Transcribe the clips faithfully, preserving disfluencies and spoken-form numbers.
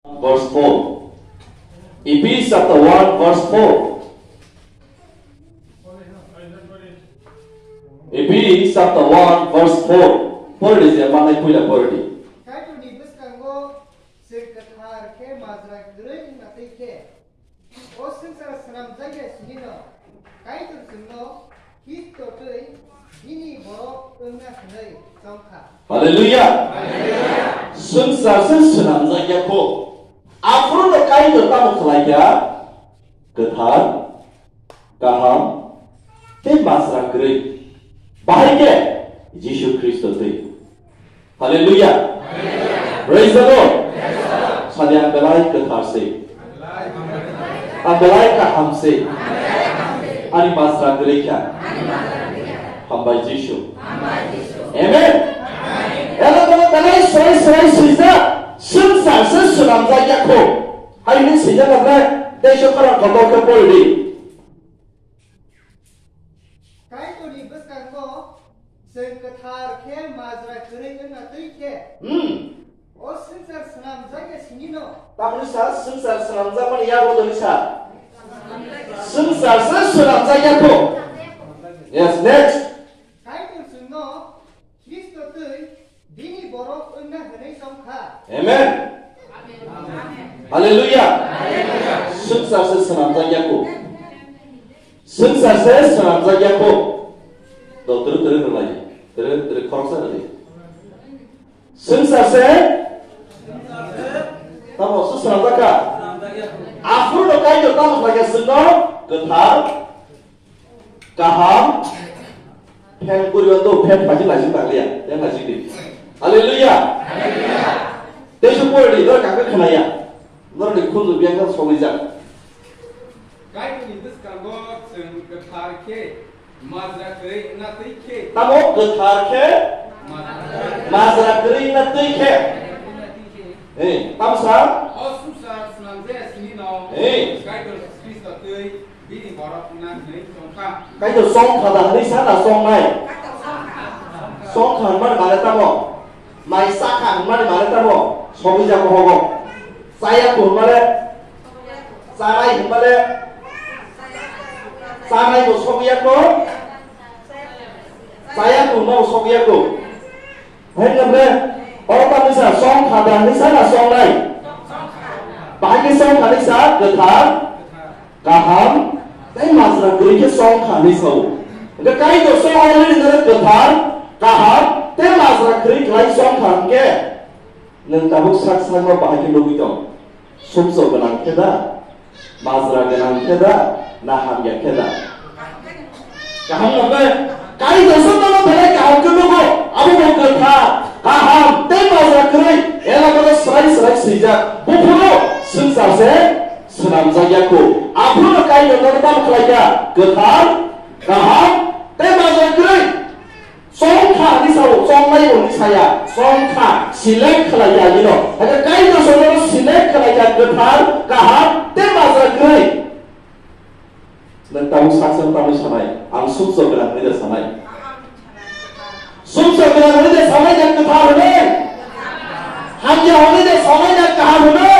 Verse four. Ephesians chapter one, verse four. Ephesians chapter one, verse four. Pori di, je manai puila pori di. Kaitorni bwskango chwng kwthar khe majra kwrwi wngna twi khe, o swngchar swnamjakya sinino Kaitor chwngno Khristo twi bini borok wngna hwnwi chongkha. Hallelujah. Swngchar se swnamjakya kho. Aphuru no Kaitor tamo khlaikha? Kwthar, kaham, tei majra kwrwi. Bahai khe Jisu Khristo twi. Hallelujah. Praise the Lord. Sadi ang belai kwthar se. Ang belai kaham se. Ani majra kwrwi kha. Hambai Jisu. Amen. Ela kono belai swrai swrai swijak. Swngchar se swnamjakya kho. Hai ni swijak na bre. Tei so khara kotor khe pori di. Kaitorni bwskango chwng kwthar khe majra kwrwi wngna twi khe, hmm, o swngchar swnamjakya sinino. Tamni sa swngchar swnamjakmani yago tongwi sa. Swngchar se swnamjakya kho. Yes, next. Kaitor chwngno Khristo twi bini borok wngna hwnwi chongkha. Amen. Hallelujah. Swngchar se swnamjakya kho. Swngchar se swnamjakya kho. Do tru tru rwlai. Tru tru khoroksa rwdi. Swngchar se tamo se swnamjakha. Aphuru no Kaitor tamo khlaikha chwngno kwthar. Kaham. Phen puriban do, phen phaji laising tanglia. Phen laising di. Hallelujah. Tei su pori di, dor kaka khanaya. Dor ni khunju biang kha sogwi jak. Kaitorni bwskango chwng kwthar khe majra kwrwi wngna twi khe. Tamo kwthar khe? Majra kwrwi wngna twi khe. Ei, tamsa? O swngchar swnamjaya sinino. Ei. Kaitor Khristo twi bini borok wngna hwnwi chongkha. Kaitor chongkha da hwnwi sa na chongnai? Chongkha hwnmani mane tamo? Mai chakha hwnmani mane tamo? Sogwi jako hogo. Chayako hwnmale? Chanai hwnmale? Chanai bo sogwi jako? Chayako hwnma bo sogwi jako. Hai hwnmale? Oro tamo sa chongkha da hwnwi sa na chongnai? Bahai khe chongkha hwnwi sa kwthar. Kaham tei majra kwrwi khe chongkha hwnwi sao. Hwnkhe Kaitor se already nono kwthar, kaham tei majra kwrwi khlai chongkha hwnkhe nwng tabuk sak sakno bahai khe nugwi tong? Sumsok gwnang khe da? Majra gwnang khe da? Na hamya khe da? Kaham hwnkhe Kaitor se nono belai kaham khe nugo, abo bo kwthar, kaham tei majra kwrwi, elakano swrai swrai swijak. Buphuru swngchar se swnamjakya kho. Aphuru no Kaitor nono tamo khlaikha? Kwthar, kaham, tei majra kwrwi. Chongkha hwnwi sao, chongnai hwnwi saya. Chongkha, select khlaikha bino. Hakhe Kaitor se nono select khlaikha kwthar, kaham, tei majra kwrwi. Nwng tabuk saksa tabuk sanai, ang sumsok gwnang hwnwi da sanai? Sumsok gwnang hwnwi da sanai na kwthar hwnwi? Hamya hwnwi da sanai na kaham hwnwi?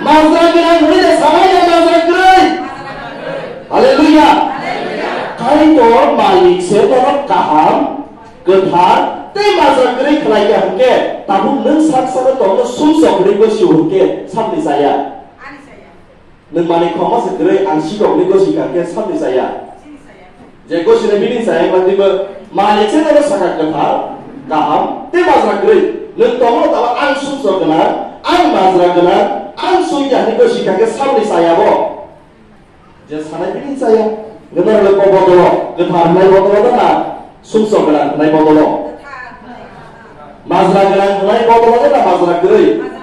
Majra gwnang hwnwi da sanai na majra kwrwi? Hallelujah! Kaitor malik se norok kaham, kwthar, tei majra kwrwi khlai ya hwnkhe, tabuk nwng sak saka tongno sumsok hwnwi gosio hwnkhe, samni chaya. Nwng manwi khorokma se kwrwi ang sikok hwnwi gosi kha khe samni chaya. Je gosinai bini chaya wngma twibo manwi se nono sakha kwthar, kaham, tei majra kwrwi. Nwng tongo tamo ang sumsok gwnang, ang majra gwnang, ang sumya hwnwi gosi kha khe samni chaya bo. Je sanai bini chaya. Gwnang le bo bodolo, kwthar hwnai bodolo da na, sumsok gwnang hwnai bodolo. Majra gwnang hwnai bodolo da na, majra kwrwi.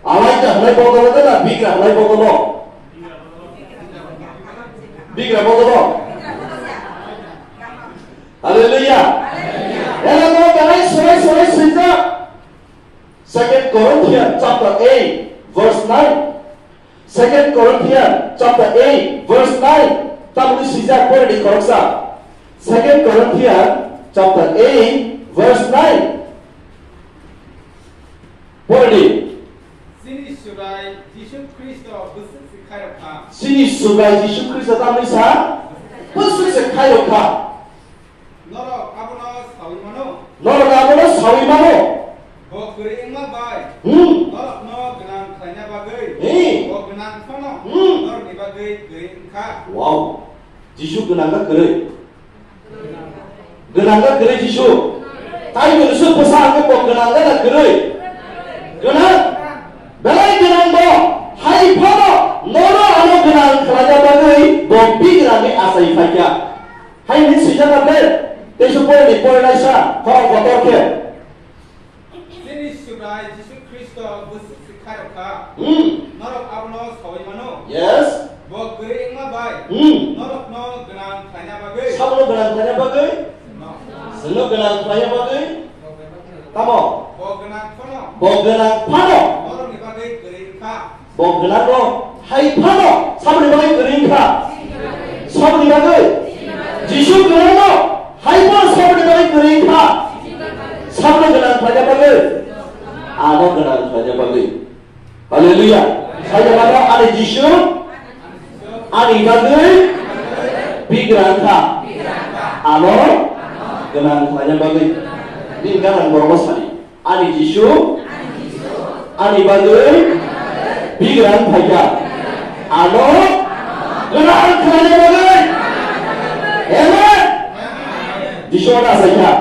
Alaita hwnai bodolo de na bigra hwnai bodolo? Bigra bodolo. Hallelujah. Ela no belai sorai sorai swijak. Second Corinthians chapter eight verse nine. Second Corinthians chapter eight verse nine. Tamni swijak pore di khoroksa. Second Corinthians chapter eight verse nine. Pore di. Subrai Jisu Khristo bwswk se khairok kha. Chini Subrai Jisu Khristo tamni sa bwswk se khairok kha. Norok abono sawi mano. Norok abono sawi mano. Bo kwrwi wngma bai. Hmm. Norokno gwnang khlaina bagwi. Hmm. Bo gwnang phano. Hmm. Norokni bagwi kwrwi wngkha. Wow. Jisu gwnang na kwrwi? Gwnang na kwrwi Jisu? Tai Jisu bwsa hwnkhe bo gwnang na kwrwi? Gwnang. Belai gwnang bo. Hai phano nono ano gwnang khlaina bagwi bo bigrani achai phaikha. Hai hwnwi swijak kha ble, tei se porni porinaisa, khorang kotor khe. Chini Subrai Jisu Khristo bwswk se khairok kha. Hmm. Norok abono sawi mano. Yes. Bo kwrwi wngma bai. Hmm. Norokno gwnang khlaina bagwi. Sabono gwnang khlaina bagwi? No. Chwngno gwnang khlaina bagwi? Tamo? Bo gwnang phano. Bo gwnang phano. Norokni bagwi kwrwi wngkha. Bo gwnango hai phano saboni bagwi kwrwi wngkha. Saboni bagwi Jisu gwnango hai phano saboni bagwi kwrwi wngkha. Saboni gwnang khlaina bagwi, ano gwnang khlaina bagwi. Hallelujah. Hai phano ani Jisu ani bagwi bigra wngkha. Ano gwnang khlaina bagwi. Nini gana borokno sadi. Ani Jisu, ani bagwi bigrang phaikha. Ano gwnang khlaina bagwi. Amen. Jisu ano achaikha.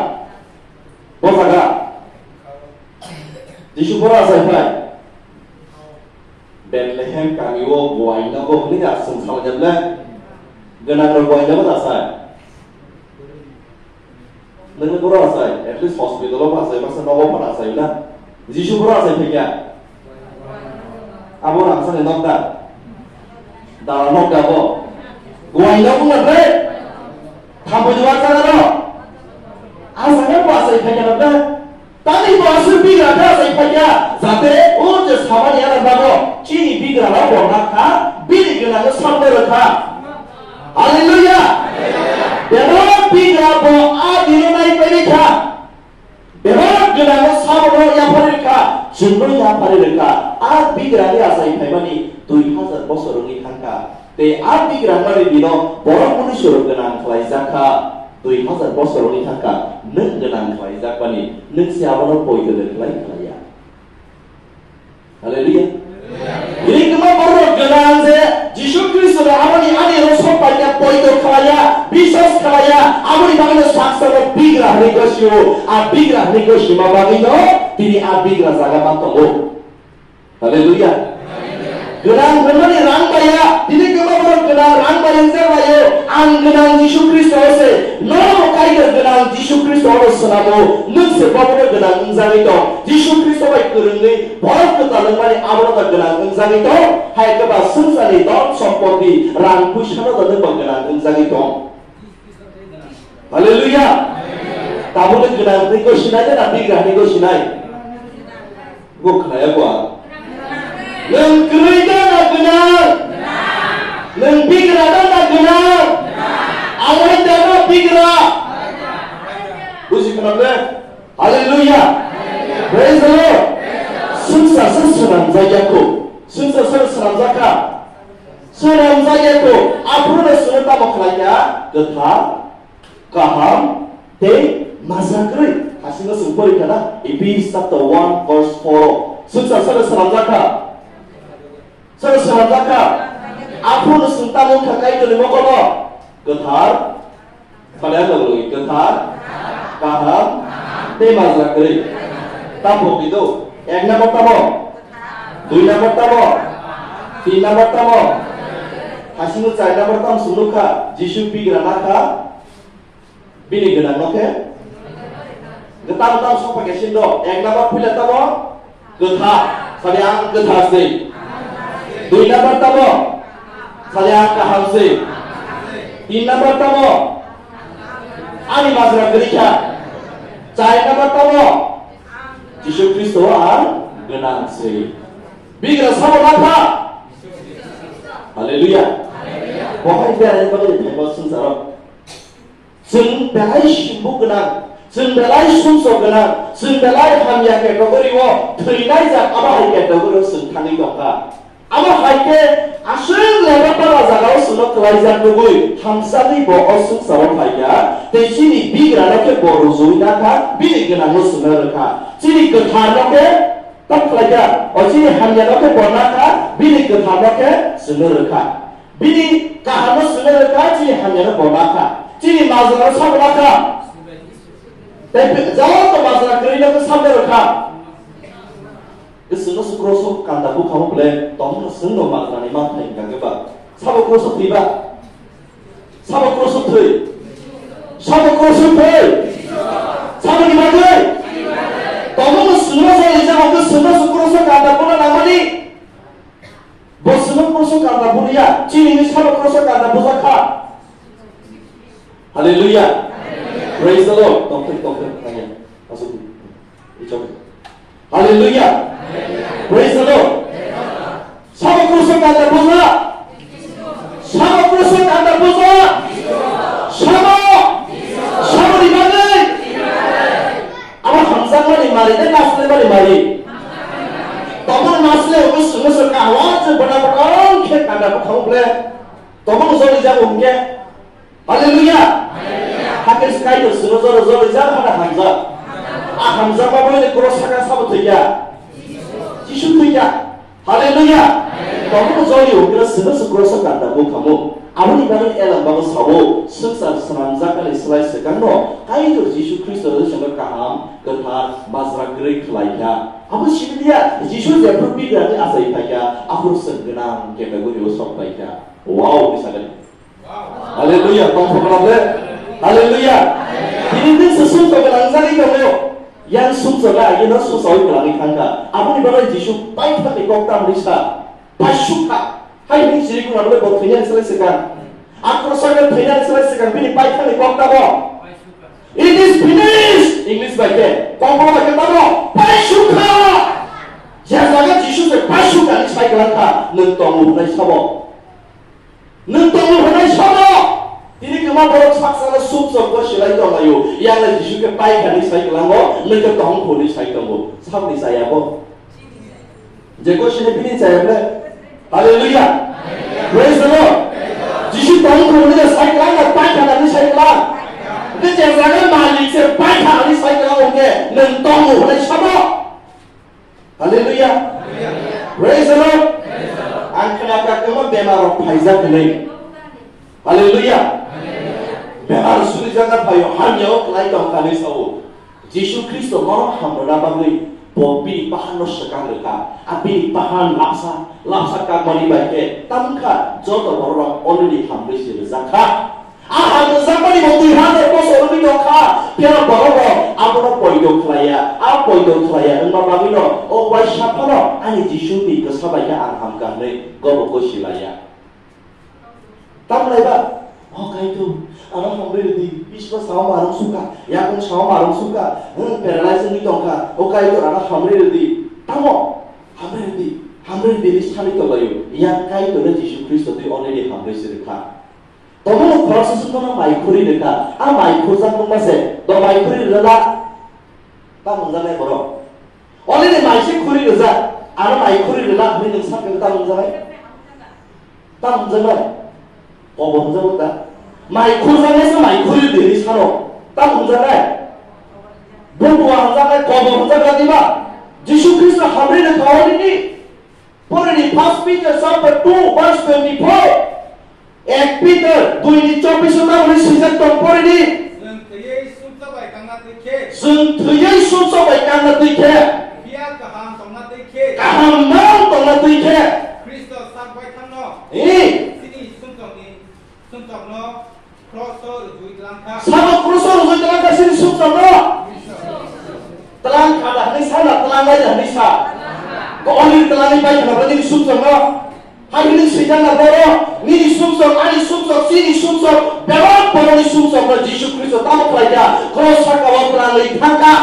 Bo jaga. Jisu boro achaiphai. Bethlehem kamio buai nogo hwnwi aswng salai jable. Gwnang rok buai nogo da sai. Nini boro achai, at least hospital o achai, masa nogo phano achai na. Jisu boro achai phaikha. Abo rang sani nok da. Dala nok da bo. Buai nogo na bre. Thambai dua jaga no. Asa ne bo achai phaikha na bre. Tani bo aswk bigra kha achai phaikha, jate o je samani ana bago chini bigra rok bo nakha, bini gwnang no samno rwkha. Hallelujah! Bebak bigra bo a dino nai paini kha. Bebak gwnang no samno yapharwi rwkha, chwngno yapharwi rwkha. A bigra ni achai phaimani dui hajar bosor wngwi thangkha. Tei a bigrangmani dino borok mwnwi swrwk gwnang khlaijak kha, dui hajar bosor wngwi thang kha, nwng gwnang khlaijakmani, nwng se abono poito de khlai khlaiya. Hallelujah. Bini kwma borok gwnang je Jisu Khristo no aboni ani rosok paikha poito khlaiya, biswas khlaiya, aboni bagwino saksa no bigra hwnwi gosio, a bigra hwnwi gosima bagwino tini a bigra jaga man tongo. Hallelujah. Gwnang hwnmani rang baiya, tini kwma borok gwnang rang bai wngjak laio, ang gwnang Jisu Khristo se, norok bo kaitor gwnang Jisu Khristo no swnamo, nwng se bobo no gwnang wngjagwi tong, Jisu Khristo bai kwrwngwi borok kwtal wngmani abono da gwnang wngjagwi tong, hai khe ba swngcharni dhon sompoti, rang puisa no da nwng ba gwnang wngjagwi tong. Hallelujah. Tabuk ni gwnang hwnwi gwi sinai na bigra hwnwi gwi sinai? Bo khnaya bo ang. Nwng kwrwi da na gwnang? Nwng bigra da na gwnang? Alai da na bigra? Buji khna ble? Hallelujah. Praise the Lord. Swngchar se swnamjakya kho. Swngchar se swnamjakha. Swnamjakya kho. Aphuru no swngwi tamo khlaikha? Kwthar, kaham tei majra kwrwi. Hasingo chwng pori kha na, Ephesians chapter one verse four o. Swngchar sano swnamjak kha? Sano swnamjak kha? Aphuru chwng tamo wngkha Kaitorni mokomo? Kwthar, sale ano logi kwthar, kaham tei majra kwrwi. Tamo kido, ek number tamo? Dui number tamo? Tin number tamo? Hasingo char number tamo chwng nukha, Jisu bigra nakha. Bini gwnang no khe? Gwtam tam sokpha khe sin do. Ek number puila tamo? Kwthar. Sadi ang kwthar se. Dui number tamo? Sadi ang kaham se. Tin number tamo? Ani majra kwrwi kha. Char number tamo? Jisu Khristo ang gwnang se. Bigra sabo nakha? Hallelujah. Bo hai berai bagwi thangma swngcharo. Chwng belai simbu gwnang, chwng belai sumsok gwnang, chwng belai hamya category o thwinai jak, abo hai category o chwng thangwi tongkha. Haikhe aswk lepra para jagao chwngno kwlaijak nugwi thamsani bo o swngcharo phaikha, tei chini bigrano khe bo rwjui nakha, bini gwnangno chwngno rwkha. Chini kwtharno khe tamo khlaikha, o chini hamyano khe bo nakha, bini kwtharno khe chwngno rwkha. Bini kahamno chwngno rwkha, chini hamyano bo nakha. Chini majrano sabo nakha. Tei joto majra kwrwino khe sabo rwkha. Bwswkno se kroso kanda bukhamo bwle, tongmano chwngno majrani manthai hwnkha khe ba? Sabo kroso thwi ba? Sabo kroso thwi? Sabo kroso thwi? Saboni bagwi? Tongmano chwngno joli jago, bwswkno se kroso kanda bukhna nangmani? Bo chwngno kroso kanda bukhliya, chini sabo kroso kanda bujak kha. Hallelujah. Praise the Lord. Tongthok, tongthok, tongthok. Asuk. It's okay. Hallelujah. Praise the Lord. Sabo kroso kanda buja. Sabo kroso kanda buja. Sabo. Sabo ni bagwi. Abo hamjakmani mari de naslemani mari. Tamo nasle obo sungno saka hawa je bana bana khe kanda bukhao ble. Tamo joli jago hwnkhe. Hallelujah! Hakhe se Kaitor sino jora jora rijak hana hamjak. A hamjakma boino koro saka sabo thwikha. Jisu thwikha. Hallelujah! Tongmung joli hwnkhe sino se koro saka da bo khamu. Aboni bagwi elam bago sao, swngchar swnamjaknani slai swkangno Kaitor Jisu Khristo rwchapmung kaham, kwthar, majra kwrwi khlaikha. Abo simi dia, Jisu jephru bigrani achai phaikha, aphuru chwng gwnang kebegwi rw sok phaikha. Wow, hwnwi sakani. Hallelujah, tong thok rok le. Hallelujah. Bini din se sumsok langjagwi tongo. Yang sumsok la, yang sumsok langjagwi thangkha. Aboni bagwi Jisu paithakni kok tamni sa. Paisukha. Hai ni siri kuna bole bo thwiya ni selai sekang. Akro saga thwiya ni selai sekang. Bini paithakni kok tamo. It is finished. English bai ke. Kok bai ke tamo. Paisukha. Je jaga Jisu se paisukha ni sai kelangkha. Nung tongo nai sabo. Nwng tongo hwnwi sabo. Tini kwma borok saksano sumsokbo silai tonglaio. Yang le Jisu khe paikha hwnwi sai kwlango, nwng khe tong phunwi sai tongo. Saboni chaya bo? Je ko sini bini chaya ble? Hallelujah. Praise the Lord. Jisu tong phunwi sai kwlang, paikha hwnwi sai kwlang. Hwnkhe je jaga malik se paikha hwnwi sai kwlang, hwnkhe nwng tongo hwnwi sabo. Hallelujah. Praise the Lord. Ang khna ka kwma bemar rok phaijak hwnwi. Hallelujah. Bemar surijak na phaio, hamya o klai tong kha hwnwi sao. Jisu Khristo no hamrwna bagwi bo bini pahan no swkang rwkha. A bini pahan lapsa, lapsa kakmani bai khe tamkha joto borok rok already hamrwi se rwjak kha. A hamjakmani bo twi hazar bosor wngwi tongkha, phiya borok rok abono poito khlaiya. A poito khlaiya wngma bagwino o waisa phano ani Jisuni bwsa bai khe ang hamkha hwnwi gobo gosi laiya. Tamlai ba? O Kaitor, ano hamrwi rwdi, bisma sao marwng sukha, yakung sao marwng sukha, hmm, paralyze wngwi tongkha, o Kaitor, ano hamrwi rwdi. Tamo? Hamrwi rwdi, hamrwi rwdi hwnwi sanwi tonglaio. Yang Kaitorno Jisu Khristo twi already hamrwi se rwkha. Tongmung khoroksa se bono mai khuri rwkha. A mai khurjak wngma se, bo mai khuri rwla. Tamo hwnjaknai borok. Already mai se khuri rwjak, ano mai khuri rwla hwnwi nwng sakha tamo hwnjaknai? Tamo hwnjaknai? Kobo hwnjago da? Mai khurjaknai se mai khuri rwdi hwnwi sano. Tamo hwnjaknai? Butua hwnjaknai, kobo hwnjaknai diba? Jisu Khristo hamrwi rwkha already. Porini First Peter chapter two verse twenty-four. Ek Peter dui ni chobbish o tamoni swijak tong porini. Chwng thwiwi sumsok bai kangna twi khe. Chwng thwiwi sumsok bai kangna twi khe. Phiya kaham tongna twi khe. Kaham mang tongna twi khe. Khristo sak bai thangno. Ee. Chini sumsokni, sumsokno Kroso rwjui tlangkha. Sabo kroso rwjui tlangkha sini sumsokno. Tlangkha da hwnwi sa na, tlangnai da hwnwi sa? Bo oni tlangwi pai khna bwle nini sumsokno. Hai hwnwi swijak na boro, nini sumsok, ani sumsok, chini sumsok, bebak boroni sumsokno Jisu Khristo tamo khlaikha, kroso sakao tlangwi thangkha.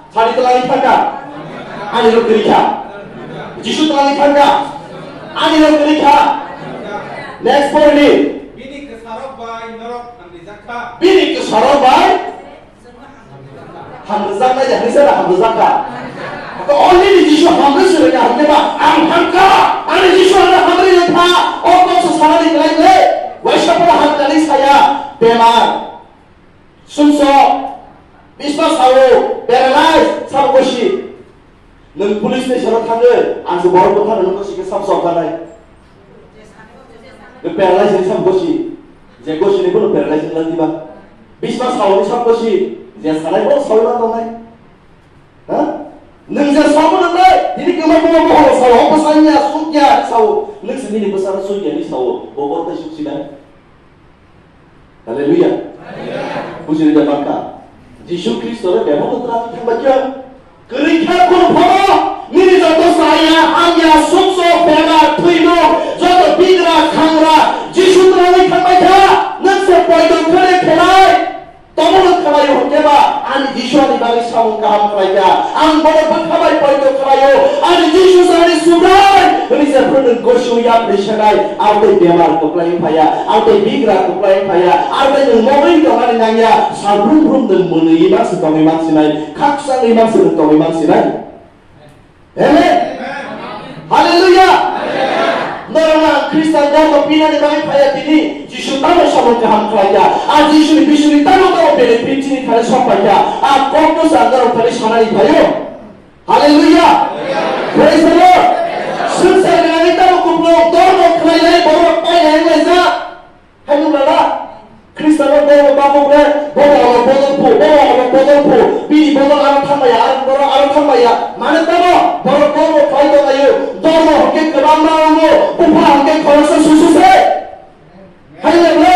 Sadi twlangwi thangkha. Ani rok kwrwi kha. Jisu twlangwi thangkha. Ani rok kwrwi kha. Next point ni. Bini kwsarok bai norok hamrijak kha. Bini kwsarok bai hamrijak nai, hamrijak na hamrijak kha. To already Jisu hamri suri ka hamri ba ang thangkha. Ani Jisu ang hamri Nwng police station o thangwi, ang se borok bwthano nukgo sikhe sab sok janai. Be paralyze ni sam gosi, je gosi ni bono paralyze ni lati ba. Bisma sao ni sam gosi, je sanai bo sao na tongnai. Ha? Nwng je sao na nai, tini kema bo bo sao, o bwsa ni asuk ya sao, nwng se nini bwsa na suk ya ni sao, bo bo tai suk sinai. Haleluya. Bujiri da bangka. Jisu Kristo le bebak no tra thang ba kya? Kwrwi kha kono phano, nini joto saya, hamya, sukso, bemar, thwino, joto bigra, khangra, Jisu twrangwi thangbai kha, nwng se poito khwrwi khelai. Tomo no khlai o hwnkhe ba, ani Jisu ani bagwi samung kaham khlai kha. Ang bono bwkha bai poito khlai o, ani Jisu se ani Subrai, hwnwi se phano nwng gosi ya phri sanai, ang tei bemar kwplai phaya, ang tei bigra kwplai phaya, ang tei nwng mogwi tongani nangya, sal brum brum nwng mwnwi ma se tongwi man sinai. Khakchangwi mangsi rwng tongwi mangsi nai. Amen. Hallelujah. Norok ang Khristan dhormo pinani bagwi phaiya tini. Jisu tamo samung kaham khlai ya. A Jisuni bisuni tamo tamo benefit chini thani sok pai ya. A kokno sa norok thani sanani phaio. Hallelujah. Praise the Lord. Swngchar gwnangwi tamo kuplung dhormo khlainai borok painai wnglaijak. Hai nung lala, Kristano bobo bakok le, bobo oro bodol phu, bobo oro bodol phu, bini bodol aro thangmaya, aro borok aro thangmaya. Mane tamo, borok bobo khlai tonglaio, dormo hwnkhe kwbangma wngo, bupha hwnkhe khoroksa susu se. Hai nung le,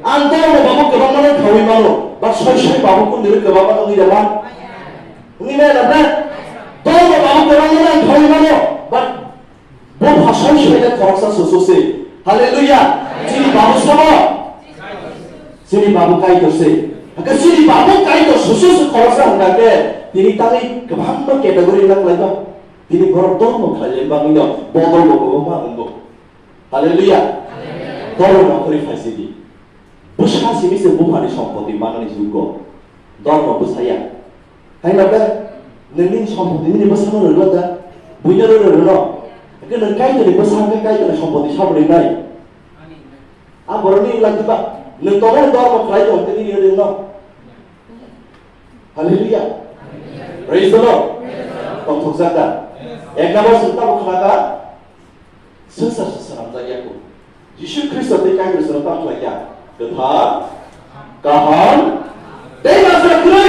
ang dormo babu kwbangma no khaui mano, ba soi soi babu kundiri kwbangma no wngya man. Wngya na na? Dormo babu kwbangma no khaui mano, ba Bo phasai soida khoroksa susu se. Hallelujah. Chini babu sabo. Chini babu Kaitor se. Haka chini babu Kaitor susu se khoroksa hwnkha khe tini tangwi kwbangma category nang lai ba. Tini borok dormo khlai lai bagwi no bodol bo kwbangma wngbo. Hallelujah. Dormo nongkhorwi phai sidi. Bwsa simi se buphani sompoti manani jugo. Dormo bwsaya. Hai nabda, nini sompoti nini bwsano rwgwla da? Buino rwgwla rwno. Hake nwng Kaitorni bwsa hake Kaitorni sompoti sabo rinai. A boroni wngla diba? Nwng tomo dormo khlai tong tini rwgwla rwno. Hallelujah. Praise the Lord. Tongthokjak da? Ek number sung tamo khlaka. Swngchar se swnamjak ya kho. Jisu Khristo tei Kaitor swnam tamo khlai ya. Kwthar, kaham, tei majra kwrwi.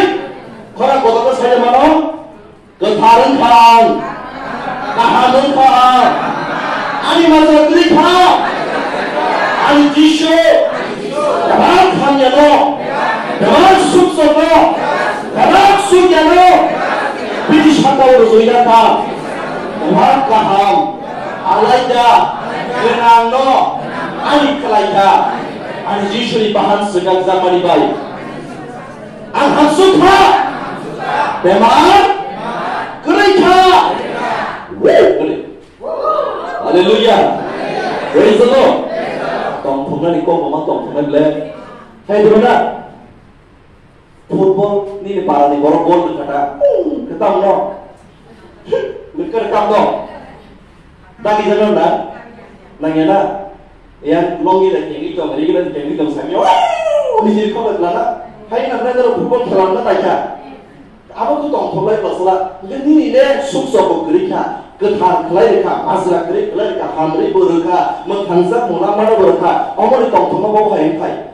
Khorang kotorno sai mano. Kwthar wng kha ang. Kaham wng kha ang. Ani majra kwrwi kha. Ani Jisu. Kwbang hamyano. Kwbang sukchokno. Kwbang sukyano. Bini sakao rwjwina kha. Kwbang kaham. Alaida, gwnangno ani khlai kha, ani Jisuni bahan swkakjakmani bai. Ang hamsuk kha, bemar kwrwi kha. Woo! Hallelujah. Praise the Lord. Tongthoknani kok bo ma tongthoknai ble. Hai dona. Football nini parani borok bol rwkha ta. Kwtam no. Kwtam no. Dagi jano na. Nangya na. Yang longi da kengwi tong, rigi da kengwi tong sami. Nijir kholo lana. Hai na na football khelam na taikha. Abo tu tong tholai basla. Nini le suk sok kwrwi kha. Kwthar khlai rwkha, majra kwrwi khlai rwkha, hamri bo rwkha, mwthangjak mula mano bo rwkha. Omoni tong thokma bo hai khai.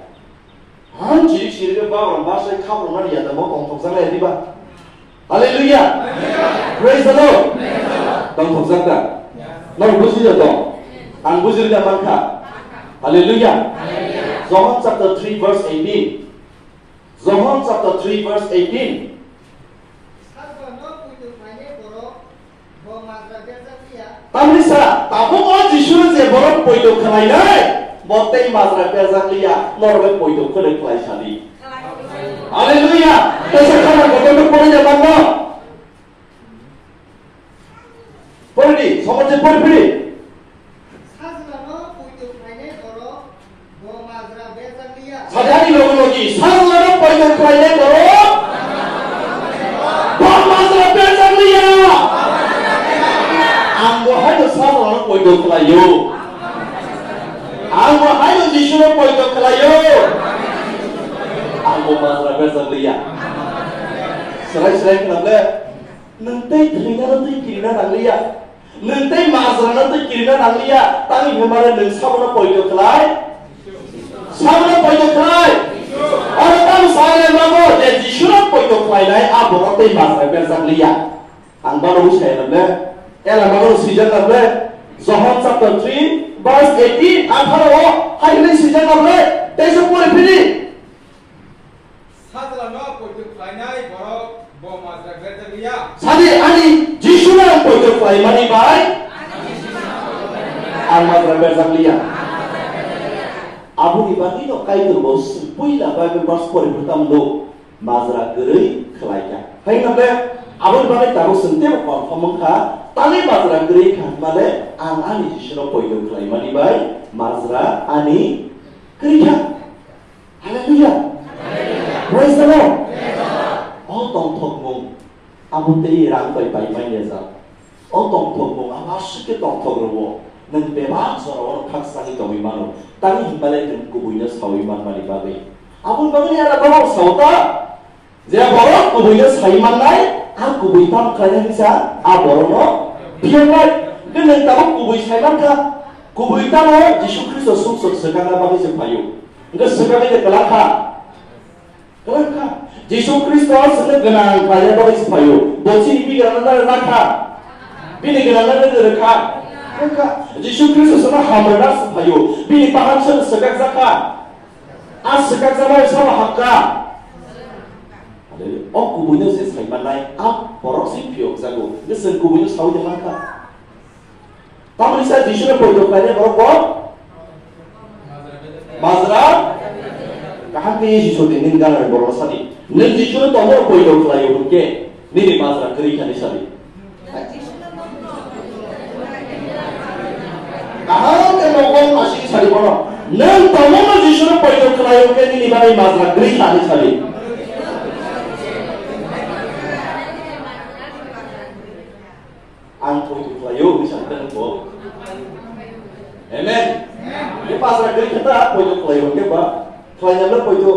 Ang chiri chiri ke ba ram ba sai khap ram ya da mo tong thok jang ya diba. Hallelujah. Praise the Lord. Tong thok jang da. Nang buji da tong. Ang buji da man kha. Hallelujah. John chapter three verse eighteen. John chapter three verse eighteen. Tamni sa, tabuk o Jisuru je borok poito khlainai, bo tei majra berjak liya, norok bai poito khwlai khlai sadi. Hallelujah! Teisa khana kotor no pori de manno. Pori di, somoje pori pori. Sajlano poito khlainai borok. Sajani logi logi, sajlano poito khlainai borok. Bo majra berjak liya. Ang bo haino sajlano poito khlaio. Ang bo haino Jisuno poito khlaio. Ang bo majra berjak liya. Serai serai khna le. Nwng tei thwinano tei kirina nangliya. Nwng tei majrano tei kirina nangliya. Tangwi hwnmale nwng sabono poito khlai. Sabono poito khlai. Oro tamo sanai mago je Jisuno poito khlainai a borok tei majra berjak liya. Ang bano wi saya nable. Ela mago swijak nable. Johon chapter three verse eighteen, atharo o hai hwnwi swijak nable. Teisa pore phili. Sajlano poito khlainai borok bo majra berjak liya. Sadi ani Jisuno ang poito khlaimani bai ang majra berjak liya. Aboni bagwi no Kaitor bo puila Bible verse pore phwrwngtamo do majra kwrwi khlaikha. Hai hwnle aboni bagwi tabuk chwng teibo confirm wngkha, tangwi majra kwrwi kha hwnmale ang ani Jisuno poito khlaimani bai majra ani kwrwi kha. Hallelujah. Praise the Lord. O tongthokmung abo tei rang bai bai manya jak. O tongthokmung abo aswk khe tongthok rwo. Nwng bebak jora o khakchangwi tongwi mano. Tamni hwnba le nwng kubuino sawi manmani bagwi. Aboni bagwi aro borok sao ta. Je borok kubui no sai mannai, a kubui tamo khlainai hinsa, a borok no phiyoknai. Hwnkhe nwng tabuk kubui sai mankha, kubui tamo Jisu Khristo sumsok swkangna bagwi se phaio. Hwnkhe swkangwi de kwlangkha. Kwlangkha. Jisu Khristo chwngno gwnang khlaina bagwi se phaio. Bo chini bigrana narwkha. Bini gwnangna narwkha. Narwkha. Jisu Khristo chwngno hamrwna se phaio. Bini paham chwngno swkakjakha. A swkakjakmani sabo hapkha. Hallelujah. O kubuino se sai mannai, a borok se phiyokjago. Hwnkhe chwng kubuino saui de mankha. Tamoni sa Jisuno poito khlainai borok bo? Majra? Kaham khe Jisu de nini ganani borok sadi. Nwng Jisuno tongmano poito khlaio hwnkhe nini majra kwrwi kha ni sadi. Kaham khe mokol asing sari bono. Nwng tongmano Jisuno poito khlaio khe nini bagwi majra kwrwi kha hinwi sari. Ang poito khlaio hinwi sari khe nwng bo. Amen. Khe majra kwrwi khe ta poito khlaio hwnkhe ba khlainai le poito.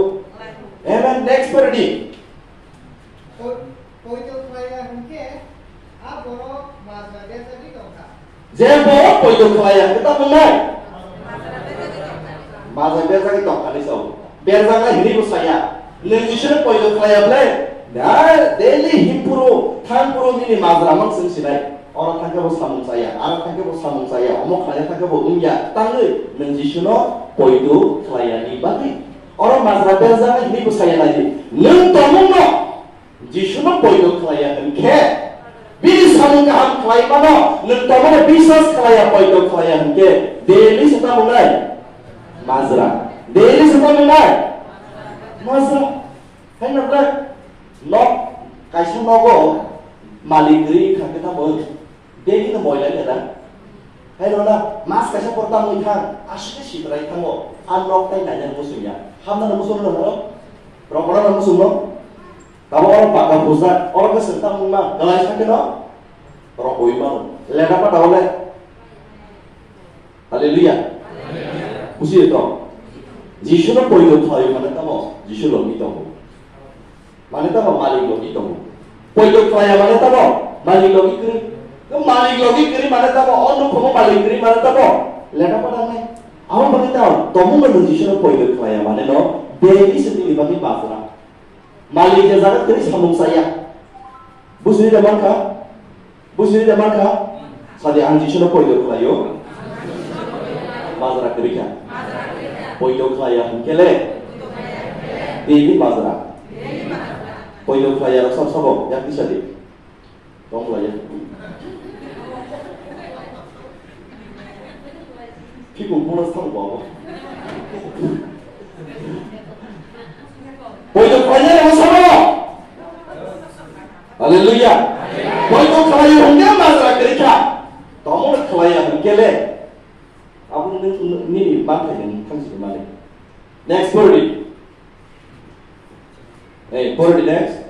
Amen. Next pore di. Poito khlaiya hwnkhe a borok majra berjagwi tongkha. Je borok poito khlaiya hwnkhe tamo wngnai? Majra berjagwi tongkha ni sao. Berjaknai hwnwi bo saya. Nwng Jisuno poito khlaiya ble? Na, daily himphuru, thangphuru nini majra mang chwng sinai. Oro thangkhe bo samung chaya, aro thangkhe bo samung chaya, omo khlaina thangkhe bo wngya. Tangwi nwng Jisuno poito khlaiya ni bagwi. Oro majra berjaknai hwnwi bo saya nai di. Nwng tongmungno Jisuno poito khlaiya hwnkhe, bini samung kaham khlai mano, nwng tongmano biswas khlaiya, poito khlaiya hwnkhe, daily se tamo wngnai? Majra. Daily se tamo wngnai? Majra. Hai nokle, nok, kaisa nogo malik kwrwi wngkha khe tamo wng? Daily no moila wngya da? Hai rona, mas kaisa por tamo wngkha, aswk khe sitrai thango, a nok tai naina muchungya. Hamna no muchung rwna naro? Rok rok no muchung no? Tabuk oro baka bujak, oro khe chwng tamo wngma, kwlai sakhe no rok ui mano. Leda pata ole. Hallelujah. Bujiyo to? Jisuno poito khlaio mane tamo, Jisu logi tongo. Mane tamo malik logi tongo. Poito khlaiya mane tamo malik logi kwrwi. Malik logi kwrwi mane tamo, o nukhungo malik kwrwi mane tamo. Leda pata nai. Amo bagwi tamo, tongmungno nwng Jisuno poito khlaiya mane no, daily se nini bagwi bajra. Malik je jaga kwrwi samung chaya. Bujui de mankha? Bujui de mankha? Sadi ang Jisuno poito khlaio. Majra kwrwi kha. Poito khlaiya hwnkhe le. Daily majra. Poito khlaiya rok sab sabo yakti sadi. Tong lai ya. Phikung phungno samung bo abo. Poito khlaiya rok sabo. Hallelujah. Poito khlaiya hwnkhe majra kwrwi kha. Tongmungno khlaiya hwnkhe le. Abo nini manthai nini thangsi mani. Next pore di. Hey, pore di next.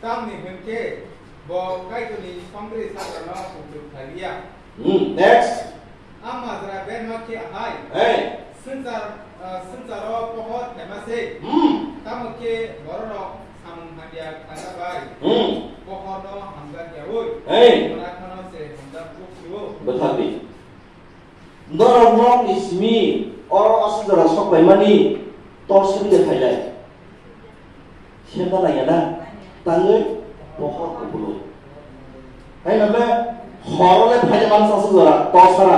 Tamni hwnkhe bo Kaitorni songri sakrano kuchuk khlai liya. Hmm, next. A majra berma khe ahai. Hey. Swngchar, ah, swngcharo pohor thema se. Hmm. Tamo khe bororok samung hamya khlaiya bai. Hmm. Pohor Hey! Bwthar di. Norok nokni simi oro aswk jora sok paimani tor simi de phailai. Senda nangya na? Tangwi pohor kubulwi. Hai nabe horo le phaile mansa aswk jora tor sara.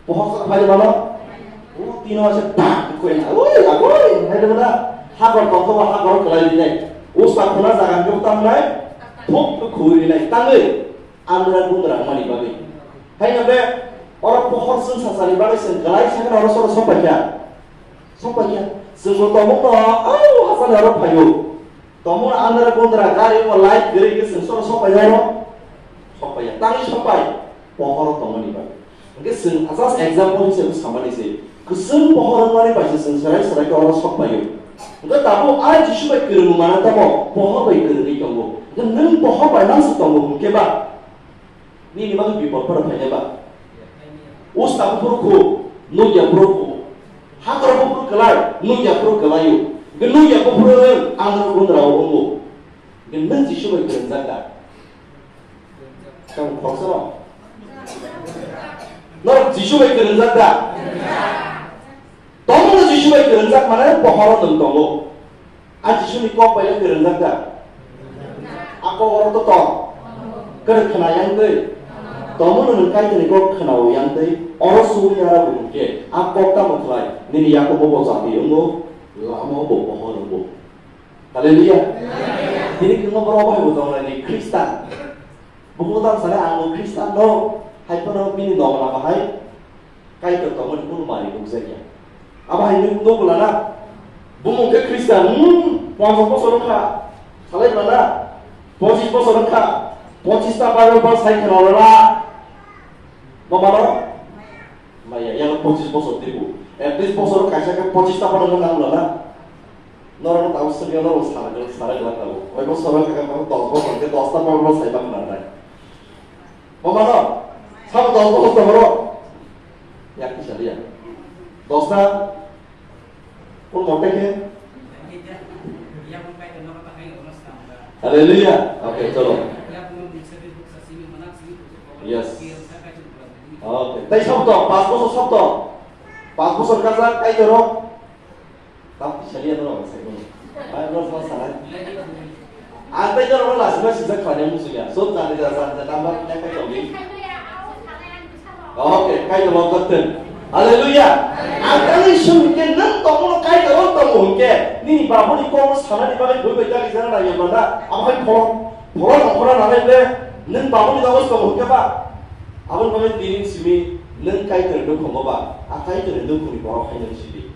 Pohor sara phaile mano? O tino ase tak koi na. Oi, agoi, hai nabe na? Hakor tongkho ba hakor kwlai dinai. Usta khuna jaga njuk tamnai. Thuk khuwi rinai. Tangwi. Andra gundra mani bagwi. Haino be oro pohor chwng sachani bagwi chwng kwlai sakno oro soro sok paikha. Sok paikha. Chwngbo tongmungno au hachani oro phaio. Tongmungno andra gundra gari o light kwrwi khe chwng soro sok paikha oro. Sok paiya. Tangwi sok pai. Pohoro tongmani bagwi. Hwnkhe chwng just example hisabe samani se. Kwchwng pohor wngmani bai se chwng serai serai khe oro sok paio. Hwnkhe tabuk a Jisu bai kwrwng mana tamo pohor bai kwrwngwi tongo. Hwnkhe nwng pohor bai nang se tongo hwnkhe ba? Nini bagwi bipod phano phainai ba? Usta buphuru khu, nukya buphuru khu. Hakoro buphuru kwlai, nukya buphuru kwlaio. Hwnkhe nukya buphuru ang gundra o wngo. Hwnkhe nwng Jisu bai kwrwngjak da? Tamo khoroksa rok? Norok Jisu bai kwrwngjak da? Tongmungno Jisu bai kwrwngjak mane pohoro nwng tongo. A Jisuni kok bai le kwrwngjak da? A kok oro to tong. Kwrwng khna yang twi. Tongmungno nwng Kaitorni kok khna-o yang twi. Oro suwi ya rw hwnkhe a kok tamo khlai? Nini yakubo bo chati wngo, lama bo pohor wngo. Haleluya. Tini kwbangma borok bahai bo tongnai ni Khristan. Buphuru tang sale ang bo Khristan no, hai phano bini nokla bahai Kaitor tongmani kunu mari nukjakya. Abo hai nuk-, nukla na. Bumung khe Khristan, hmm, ponchas bosor wngkha. Salai bwla na. Pochis bosor wngkha. Pochis ta Bible verse sai khna rwla. Bo mano? Maya, yang pochis bosor tibu. At least bosor kaisa khe pochis ta phano nang la na. Norok tabo swngya norok sara, sara glak tabo. Oi bosor khe dos bosor khe dos ta phano sai bak na nai. Bo mano? Sabo dos bosor to boro. Yak kisa dia. Dos ta Kun mote khe? Haleluya. Okay, cholo. Yes. Okay. Tai sab to, pas bosor sab to. Pas bosor kaisa Kaitor o. Tam saliya no sai kono. Ai, no, no, sanai. Ang tai jora no lasi ma sijak khani musuya. So, jani da, jani da, number nya kai tong di. Okay, Kaitor o koteng. Haleluya. Ang kali sum ke nang tongmo no Kaitor o tongmo hingke. Nini babu ni kok sanani bagwi bui bai jagi jana na yamana. Abo hai phorong, phorong phorong na le nang babu ni bagwi tongmo hingke ba. Abo ni bagwi tini simi nang Kaitor no khongo ba. A Kaitor no khoni borok hai nang sidi.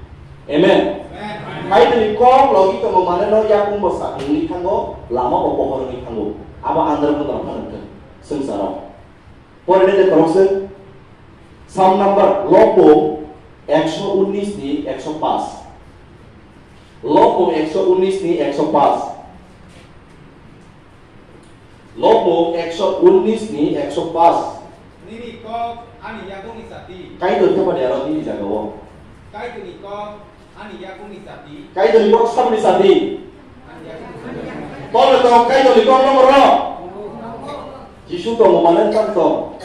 Amen. Amen. Kaitor ni kok logi tongo mane no yakung bo sakni thango, lama bo pohor ni thango. Abo andar bo tong phano thang. Swngcharo. Pore de korokse. Psalm number, Lopung ekso unnis ni ekso pas. Lopung ekso unnis ni ekso pas. Lopung ekso unnis ni ekso pas. Nini kok ani yakung ni sati. Kaitor khe padi aro nini jaga o. Kaitor ni kok Kaitor ni kok sabni sati. Tole to Kaitor ni kok no ro. Jisu tongo mane tang tong.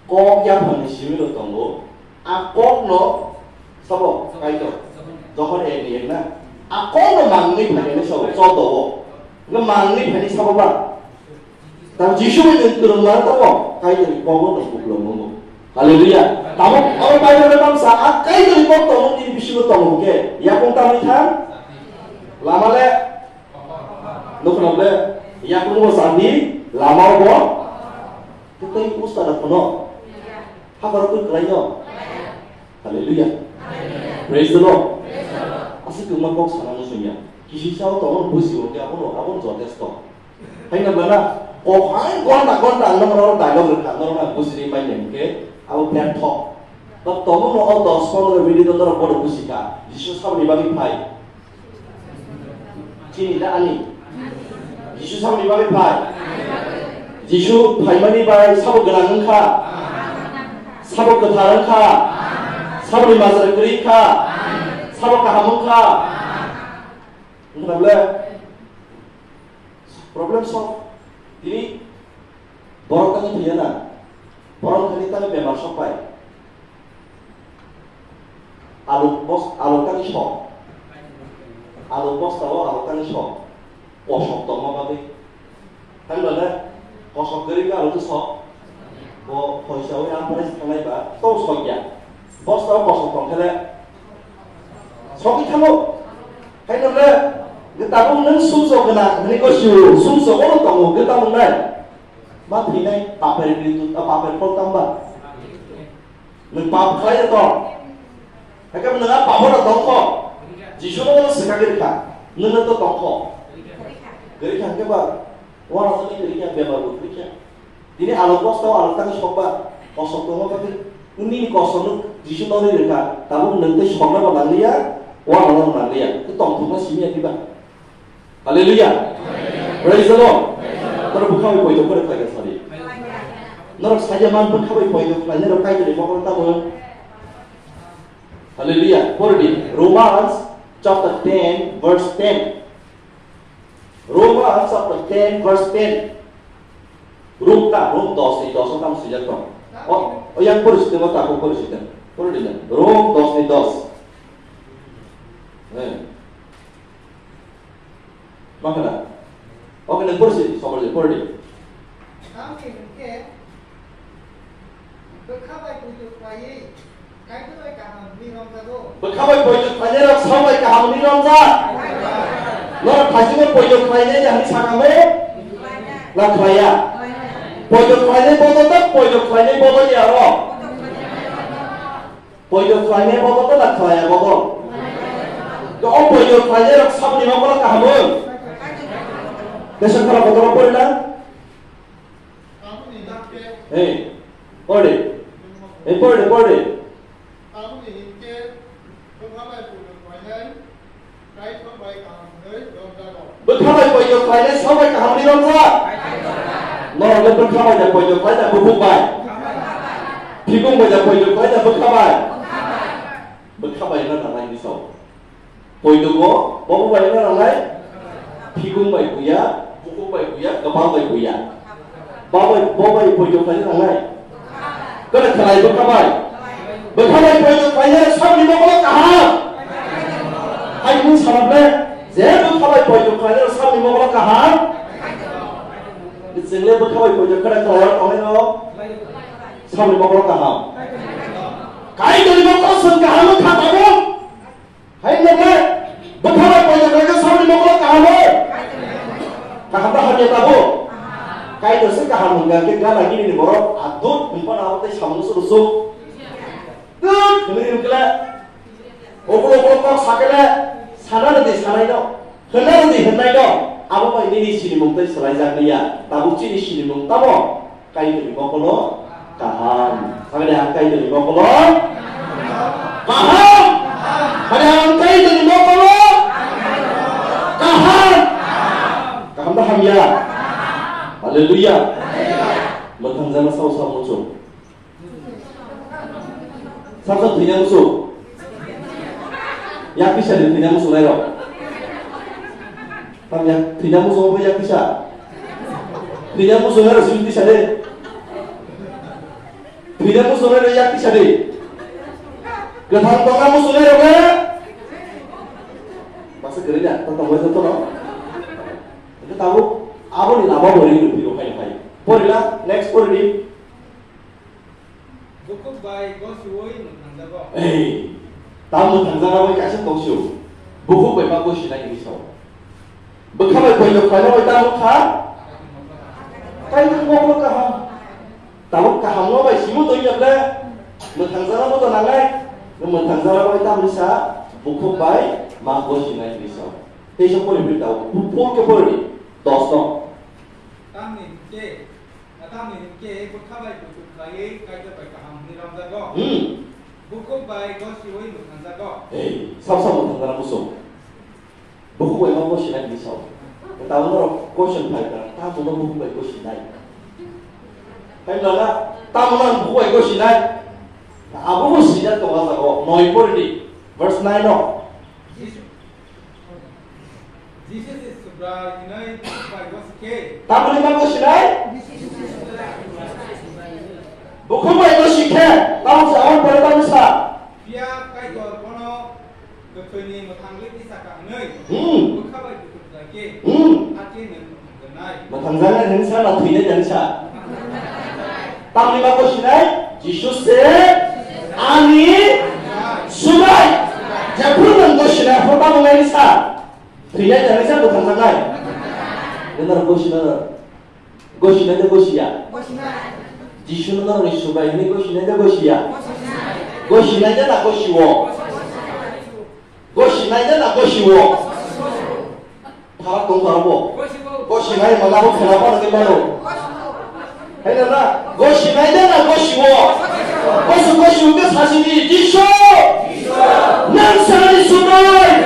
Kok yaphang ni simi ro tongo. A kok no sabo Kaitor. Johon ek ni ek na. A kok no mangni phai ni sabo choto o. Nge mangni phai ni sabo ba. Tamo Jisu bai nwng kwrwng mano tamo, Kaitorni kogo nwng kuplung wngo. Haleluya. Tamo abo Bible bai bangsa, a Kaitorni kok tongo nini bisingo tongo hwnkhe, yakung tamni thang? Lama le? Nukhnam le? Yakung bo sandi, lama bo? Tei usta da phuno? Hakaro twi kwlaino? Haleluya. Praise the Lord. Aswk kwbangma kok sana muchungya. Kisi sao tongo busi hwnkhe abono, abono jotesto. Haino bana, o hai gonta gonta ang nokno oro dialogue rwkha, norokno ang bujinwi manya hinkhe abo bertho. Ba tongo no o dos pondro minute o norok bono busikha, Jisu saboni bagwi phai. Chini da ani? Jisu saboni bagwi phai. Jisu phaimani bai sabo gwnang wngkha. Sabo kwthar wngkha. Saboni majra kwrwi wngkha. Sabo kaham wngkha. Wngkha na bole? Problem solve. Tini borok tani thwiya na. Borok thani tani bemar sok pai. Alu bos, alu tani sok. Alu bosta o alu tani sok. Kosok tongma bagwi. Hai mane kosok gari ka alu tu sok. Bo phoisa wi ang pore thangnai ba to sok ya. Bosta o kosok tong khele. Sok i thango. Hai nang le. Ge tabuk nang sumsok gana. Hani ko su sumsok o tongo ge tabuk nai. Ma thinai paper kritu, paper phol tamba. Nwng pap khlai tong. Hakhe nwng a pap no tongkho. Jisu no swkagwi rwkha. Nwng no to tongkho. Gari kha khe ba. Wara jani gari kha bemar bo gari kha. Tini alo bosta o alo tang sokba. Kosok tongma bagwi. Nini kosok no Jisu no rwkha. Tabuk nwng tei sokna bo nangliya. Wara no nangliya. Tongthokma simi ya diba. Hallelujah. Praise the Lord. Norok bwkha bai poito kore khlai sadi. Norok saja man bwkha bai poito khlai norok Kaitorni mokol tamo. Hallelujah. Pori di. Romans chapter ten verse ten. Romans chapter ten verse ten. Rom ta, Rom dos ni dos o tamo swijak tong. O, o yang pori siteng o tako pori siteng. Pori di na. Rom dos ni dos. Eh. Makana. Oke, nang porsi, somor je, pordi. Tamni hwnkhe, bwkha bai poito khlaiwi Kaitor bai kaham hwnwi romjago. Bwkha bai poito khlainai rok sal bai kaham hwnwi romjak. Norok thaisingo poito khlainai ya hwnwi sakha mo? Na khlaiya? Poito khlainai bodol da, poito khlainai bodol ya aro. Poito khlainai bodol da na khlaiya bodol? To o poito khlainai rok saboni mokolo kaham wng? Tesa khara bodol pori na? Hey, pori. Hey, pori, pori. Bwkha bai poito khlainai sal bai kaham hwnwi romjak. Norok le bwkha bai da poito khlainai bukhuk bai. Phikung bai da poito khlainai bwkha bai. Bwkha bai na nangnai hwnwi sao. Poito bo, bo bai na nangnai. Phikung bai buya, bukhuk bai buya, kwpal bai buya. Bo bai, bo bai poito khlainai nangnai. Kene khlai bwkha bai. Bwkha bai poito khlainai saboni mokolo kaham. Hai mung sanap le, je bwkha bai poito khlainai saboni mokolo kaham. Chwng le bwkha bai poito khlai khlai tongnai no. Saboni mokolo kaham. Kaitorni mokolo chwng kaham wngkha tabuk. Hai nokle, bwkha bai poito khlainai saboni mokolo kaham o. Kaham da hamya tabo? Kaitor se kaham hwnka khe gana gini ni borok adut hwnphano abo tei samung se rwsuk. Dut hwnwi hwnkhe le, obulo obulo kok sakhe le, sana rwdi sanai no, hwnna rwdi hwnnai no, abo bai nini sinimung tei swlaijak liya. Tabuk chini sinimung tamo? Kaitorni mokolo kaham. Sakhe de ang Kaitorni mokolo kaham. Sakhe de ang Kaitorni mokolo kaham. Kaham da hamya? Hallelujah. Mwthangjakno sao sao muchung. Sab sab thwina muchung. Yak kisa de thwina muchung nairok. Tam yak thwina muchung bo yak kisa. Thwina muchung nairok simi kisa de. Thwina muchung nairok yak kisa de. Kwthang tongna muchung nairok le. Masa kwrwi na, ta tongbai joto no. Hwnkhe tabuk aboni lama bo ring rw phiro phai phai. Porila, next poridi. Bukhuk bai gosiui mwthangjago. Ei, tamo mwthangjago bai kaisa tongsiu. Bukhuk bai ma gosinai hwnwi sao. Bwkha bai poito khlaina bai tamo kha? Kaitor mokolo kaham. Tabuk kaham no bai simo tongya ble. Mwthangjago bo to nangnai. Mwthangjago bai tamo sa bukhuk bai ma gosinai hwnwi sao. Teisa pori pori tao. Pol ke pori. Dos no. Tamni hwnkhe Tamni hwnkhe bwkha bai kuchuk khlaiwi Kaitor bai kaham hwnwi romjago. Hmm. Bukhuk bai gosiui mwthangjago. Ei, sab sab mwthangjana muchung. Bukhuk bai ma gosinai hwnwi sao. Tamo norok question phai kha, tamo no bukhuk bai gosinai. Hai lala, tamo no bukhuk bai gosinai. Abo bo sijak tongo jago, noi pori di, verse nine no. Jesus, Jesus is Hinwi bai gosi khe. Tamoni ma gosinai? Bukhuk bai gosi khe, tamo sa, aboni pore tamo sa. Phiya Kaitor bono kwthwini mwthangwi tisa ka hwnwi Hmm. bwkha bai bukhuk khlai khe, Hmm. hakhe nwng mwthangjaknai. Mwthangjaknai hwnwi sa na thwinai hwnwi sa? Tamoni ma gosinai? Jisu se ani Subai. Jephru nwng gosinai, phano tamo nai sa. Thwinai jani sa mwthangjaknai. Nang gosinai, gosinai de gosiya. Jisu no norokni Subai hwnwi gosinai de gosiya. Gosinai de na gosiwo. Gosinai de na gosiwo. Pharak tong pharak bo. Gosinai mana bo khela pharak ni mano. Hai na na, gosinai de na gosiwo. Gosu gosu ke sasini Jisu. Nang sani Subai.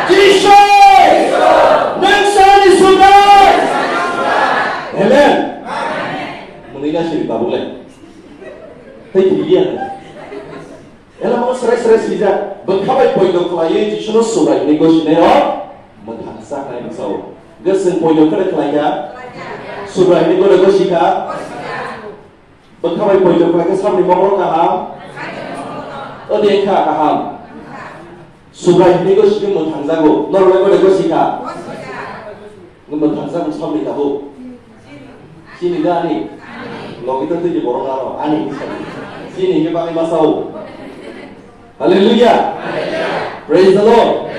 Jisu. Nang sani Subai. Amen. Muni na sini tabuk le. Hei thili ya. Ela mo srai srai sijak. Bwkha bai poito khlaiwi Jisu no Subai ni gosinai o. Mwthangsa khlai bwsao. Goswng poito khe khlai kha. Subraini gole gosi kha. Bwkha bai poito khlai khe sabni mokol kaham. Odi kha kaham. Subraini gosi khe mwthangjago. Norok gole gosi kha. Mwthangjago sabni tabuk. Chini da ani. Logi to twi borok aro ani. Chini khe bagwi masao. Hallelujah. Praise the Lord.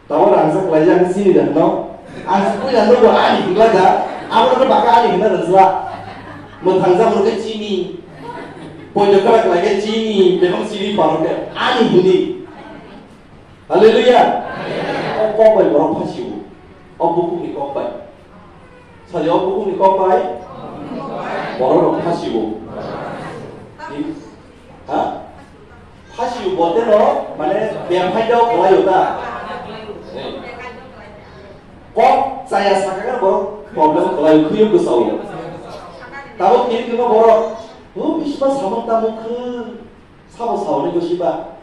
Tabuk rangchak laijak chini da no. Ang se puila nugo ani hinglai da. Abo no baka ani hinna rwchla. Mwthangja mwnke chini. Poito kwrak laijak chini. Bebak chini paro ke ani hindi. Hallelujah. O kok bai borok phasio. O bukhuk ni kok bai. Sadi o bukhuk ni kok bai. Borok rok phasio. Ha? Phasio bote no, mane, bemphai dao khlaio ta. Kok chaya sakha khe bo problem khlaio, khuyuk bwsao. Tabuk kiri khe borok, "O, bisma samung tamung khe, sabo saoni bwsiba."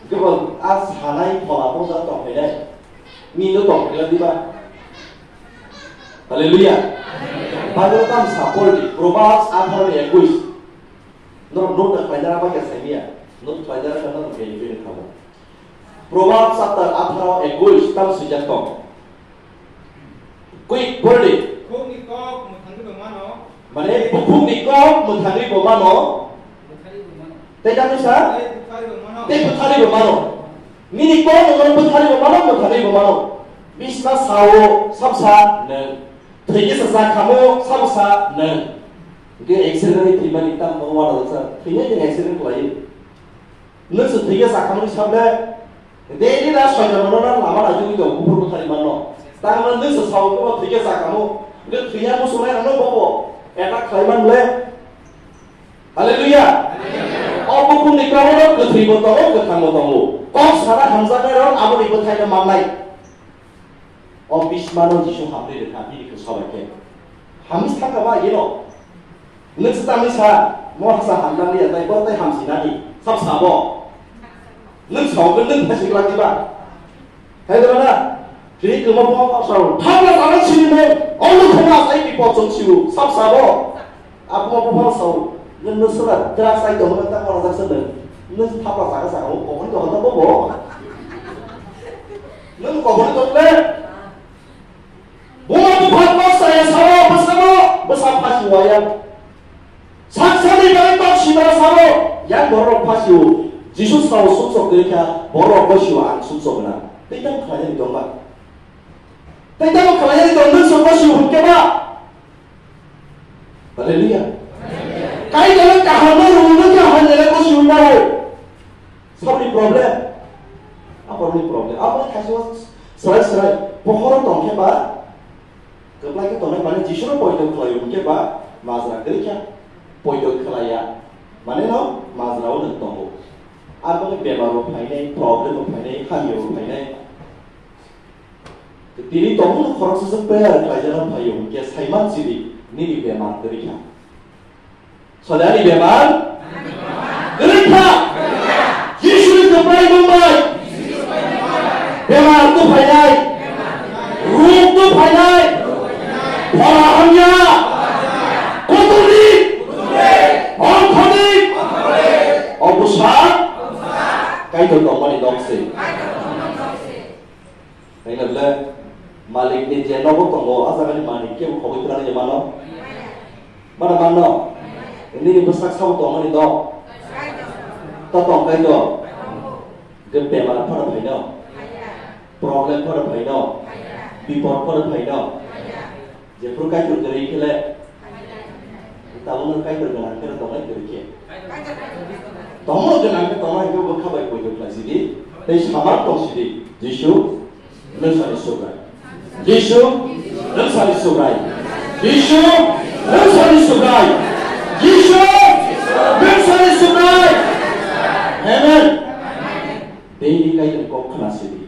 Kebo a sanai phola bo da tong phailai. Min no tong phailai diba. Hallelujah. Bible tam sa pori, Proverbs atharo ni ekwis. Norok note khlainai bai khe saimanya. Note khlainai khe norok bini bini khamo. Proverbs chapter atharo ekwis tam swijak tong. Quick, pori di. Bukhukni kok mwthangwi bo mano. Mane, bukhukni kok mwthangwi bo mano. Mwthangwi bo mano. Tei tamni sa? Tei bwthari bo mano. Tei bwthari bo mano. Nini kok no bwthari bo mano, mwthangwi bo mano. Bisna sao, sabsa nwng. Thwikhe sa sa khamo, sabsa nwng. Hwnkhe accident wngwi thwimani tamo uanajak sa. Thwinai nwng accident khlaiwi. Nwng se thwikhe sa khamo ni sable. Daily na soitan no na lama na jugui tong buphuru bwthari manno. Tangma nwng se sao khamo thwikhe sa khamo. Hwnkhe thwiya muchungnai rokno bobo attack khlai man le. Hallelujah. O bukhukni kokno kwthwi bo tongo, kwthang bo tongo. Kok sana hamjaknai rok aboni bwthaino mannai. O bismano Jisu hamri rwkha, bini khe sobai khe. Hamri sakha ba yeno. Nwng se tamni sa, mo hasa hamnang liya, tai bo tai hamsinani. Sab sabo. Nwng sao khe nwng phasi glak diba. Hai dora na? Tini kwma bo sao. Thangna tangna sini mo. Olo thangna sai ki po chong siu. Sab sabo. Abo bo phano sao, nwng no sura drugs ai tongmani ta mora jaksa nwng. Nwng thapla saka saka o kokoni to hota bobo. Nwng kokoni to le. Buma bupha kok saya sabo, bwsamo, bwsa phasi waya. Saksani bai kok sibra sabo, yang borok phasi o. Jisu sao sumsok dei kha, borok bo siwa ang sumsok na. Tei tamo khlai ni tongba. Tei tamo khlai ni tong nwng sokba siwa hwnkhe ba. Hallelujah. Kaitor kaham no rwngno khe hamya le bo swi mano. Saboni problem. Aboroni problem. Abo khaisa srai srai pohoro tong khe ba kwplai khe tongnai mane Jisu no poito khlai hwn khe ba majra kwrwi kha poito khlai ya. Mane no majra o nwng tongo. Aboni bemar bo phainai, problem bo phainai, hamya bo phainai. Tini tongmung khoroksa se prayer khlaijana phaio, hwnkhe saiman sidi nini bemar kwrwi kha. Sodani bemar kwrwi kha. Jisuni kwplai mung bai. Bemar twi phainai, ruk twi phainai, phora hamya, kutulni, orthoni, obwsa, Kaitor tongmani nok se. Haino le, malik ni je nogo tongo, a jaga ni malik kebo khogwi twlangwi mano? Mano mano? Nini bwsak sabo tongmani dok? Ta tong Kaitor. Hwnkhe bemar phano phaino, problem phano phaino, bipod phano phaino. Jephru Kaitor kwrwi khe le, tabukno Kaitor gwnang khe tongnai kwrwi khe. Tongmo gwnang khe tongnai hwnkhe bwkha bai poito khlai sidi, tei samar tong sidi, Jisu, nwng sani Subrai. Jisu, nwng sani Subrai. Jisu, nwng sani Subrai. Jisu, nwng sani Subrai. Amen. Daily Kaitor kok khna sidi.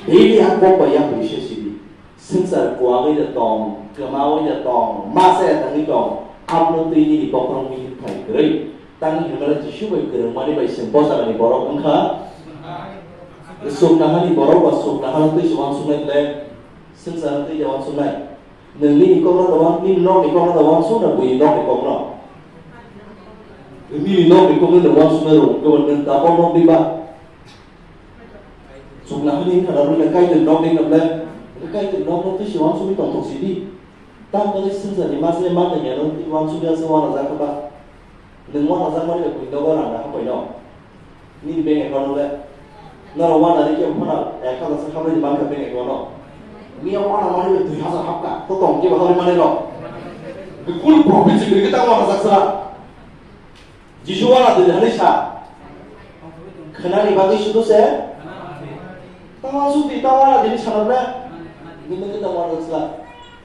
Daily a kok bai yapri se sidi. Swngchar kuagwi de tong, kwmawi de tong, masa ya tangwi tong. Abno twi nini bokhorok mihim thai kwrwi. Tang hinmano Jisu bai kwrwngmani bai chwng bojagani borok wngkha. Suknahani borok ba suknahano twi se uansuknai ble, swngcharno twi se uansuknai. Nwng nini kokno da uan-, nini nokni kokno da uansukna, buini nokni kokno. Nini nokni kokno da uansuknai rw, kebo nwng tabok nok diba? Suknahani wngkha da rwna Kaitor nok di kable, Kaitor nokno twi se uansukwi tongthok sidi. Tang bagwi swngcharni masa ya mantangya no twi uansukya se uanajak kha ba. Nwng uanajakmani bai buini nogo rang da hapaino. Nini bank account le. Norok uanani khe phano ek hazar se hamrwi mankha bank account no. Miya uanamani bai dui hazar hapkha. To tong kebo hamrwi mani rok. Bikul profit se kwrwi khe tang uanajak sra. Jisu uana dili hani sa. Khwnani bagwi sudu se. Tang uansuk di, tang uana dili sana le. Nini khe tang uanajak sra.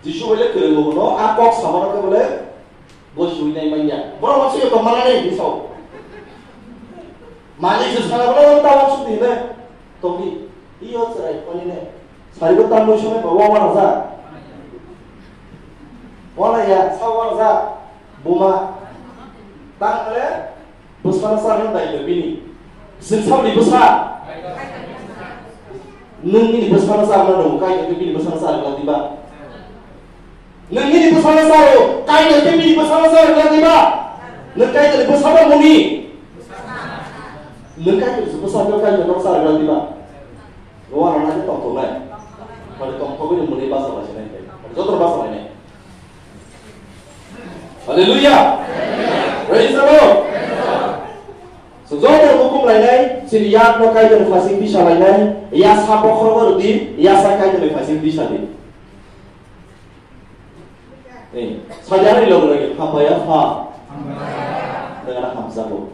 Jisu bai le kwrwngmo no a kok samano khe bole. Bo sui nai manya. Borok ma sui tong mana nei, hinwi sao. Malik se sana borok ta uansuk di ne. Tongdi. Iyo chwrai pani ne. Sari bo tang moi sonai ba wa wana ja. Wana ya, sa wana ja. Buma. Tang le. Bwsano cha rwna daitwi bini. Chwng saboni bwsa. Nwng nini bwsano cha rwna rw, Kaitor khe bini bwsano cha rwna diba? Nwng nini bwsano cha rw, Kaitor khe bini bwsano cha rwna diba? Nwng Kaitorni bwsa ba muni? Nwng Kaitorni bwsa khe Kaitor no cha rwna diba? Rowa rwna khe tongthoknai. Mane tongthokgwi nwng muni basa lasinai khe. Jotono basa lainai. Hallelujah! Praise the Lord! So, joto hukum lainai, chini yak no Kaitor ni phasing tisa lainai, ya sa bokhorok rwdi, ya sa Kaitor ni phasing tisa di. Eh, sajani logo logo, hambai ya pha. Dengan hamjago.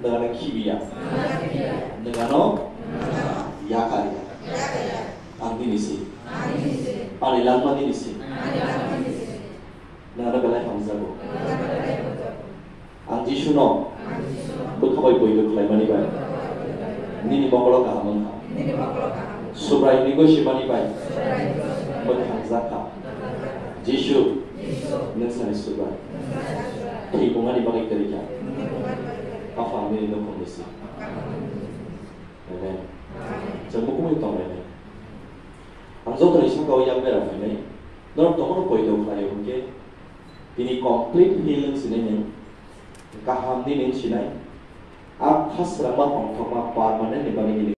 Dengan khibiya. Dengan no yakariya. Ang nini si. Ani langma nini si. Nang ano belai hamjago. Ang Jisu no bwkha bai poito khlaimani bai nini mokolo kaham wngkha. Subrai ni gosimani bai mwthangjakha. Jisu, nwng sani Subrai. Thwi bungani bagwi kwrwi kha. Aphang nini nukhung ni si. Amen. Chwng bukhumui tonglainai. Ang jotoni saka o yak bera phainai. Norok tongo no poito khlaio hwnkhe, tini complete healing sinai nwng. Kaham ni nwng sinai. A khasrangma tongthokma permanent ni bagwi nini